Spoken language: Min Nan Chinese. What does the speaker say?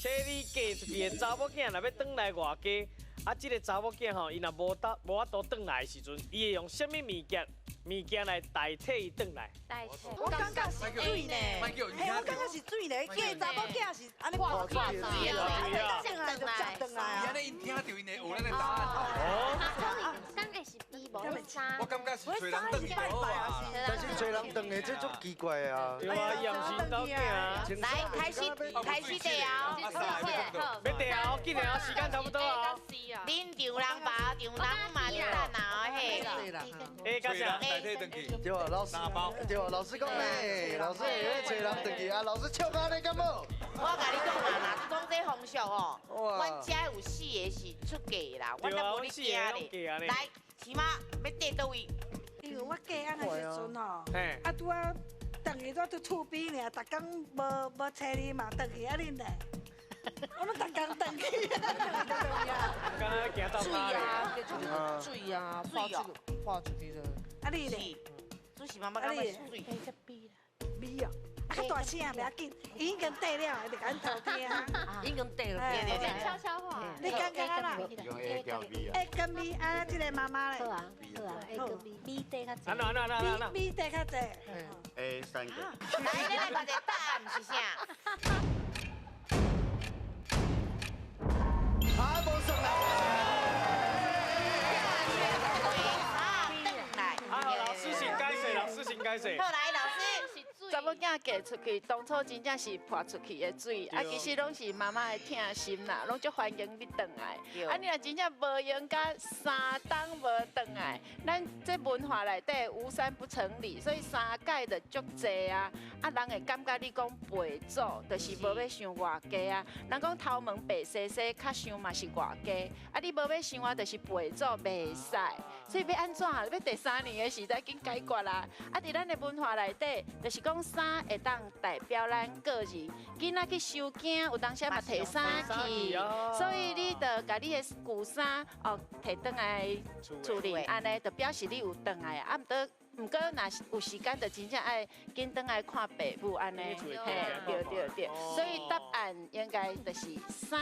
找你嫁出去的查某囝若欲轉來外家，啊，這个查某囝吼，伊若無得無法度轉來的時陣，伊會用啥物物件來代替伊轉來？代替。我感覺是水呢，嘿，我感覺是水呢，嫁查某囝是按呢破出來，啊，轉來就接轉來啊。按呢𪜶聽著𪜶會學咱的答案。哦。感覺是 B 無衫。我感覺是揣人轉去好啊。但是揣人轉的這足奇怪啊。對啊，伊也毋是𪜶兜囝啊。來，開始開始綴哦。欲綴哦，緊的哦，時間差不多啊。恁丈人爸丈人嘛咧等啊，嘿。 A 加啥？代替轉去。對啊，老師，對啊，老師講咧，老師會咧揣人轉去啊，老師笑甲按呢敢無？我共你講啊，若講這風俗哦，阮遮有四个是出嫁啦，阮都無咧驚咧。來，起碼欲綴佗位？因為我嫁翁的時陣吼，啊拄仔轉去拄佇厝邊爾，逐工無無揣你嘛，轉去啊恁咧。我攏逐工轉去，敢若行到水啊，水啊，水哦，潑出去了。啊你咧？主持媽媽感覺水。味哦，啊較大聲袂要緊，伊已經綴了，就共阮偷聽。已經綴了。對對對，悄悄話。你感覺按怎用 A 加 B 啊。 A 跟 B 啊，這個媽媽咧。好啊，好啊，A 跟 B，B 綴較濟。按怎按怎按怎 B 綴較濟。 A 三個。來，咱來看一下答案是啥？啊，無算啦。啊，老師請解釋，老師請解釋。好，來，老師。查某囝嫁出去，當初真正是潑出去的水，啊，其實攏是媽媽的疼心啦，攏足歡迎你轉來。啊，你若真正無閒甲3冬無轉來，咱這文化內底無三不成禮，所以三改就足濟啊。啊，人會感覺你講背祖，就是無欲想外家啊。人講頭毛白雪雪，較想嘛是外家。啊，你無欲想啊，就是背祖袂使。所以欲按怎？欲第三年的時代緊解決啦。啊，佇咱的文化內底，就是講衫會當代表咱個人。囡仔去收驚，有當時嘛提衫去，所以你就共你的舊衫哦提轉來厝裡，按呢就表示你有轉來啊。毋過若是有時間，就真正愛緊轉來看爸母按呢，嘿，對對對。所以答案應該就是衫。